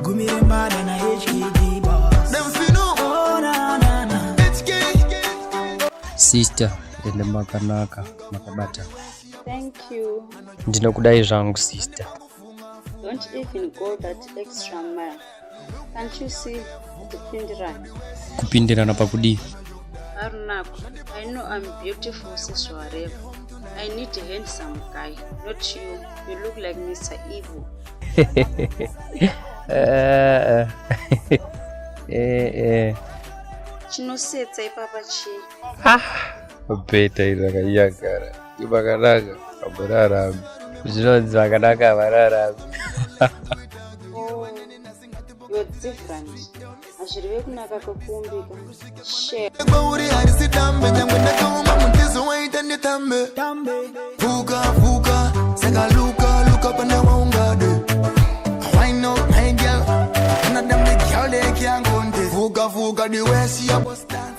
Gumire mbada na HKD boss. Them fi know. Oh na na na. HK. Sister, ende makanaka, makabata. Thank you. Ndinokudai zvangu, sister. Don't even go that extra mile. Can't you see kupindirana? Kupindirana pakudii? Arunako, I know I'm beautiful sezvawareva. I need a handsome guy, not you. You look like Mr. Evil. Eh, eh. Chinosetsa ipapa chii? Bheta iri rakanyagara, vakanaka hamurarami. Zvinonzi vakanaka havararami. Oh, you're different. Hazvireve kunaka kwekuumbika. Share. Kwauri harisi dambe, nyangwe ndakaoma mundizo waita nditambe. Tambe. Fuka fuka saka luka luka pane waungade. Wine up, my girl. None of them the girl they can't contest. Fuka fuka, the way she a bust down.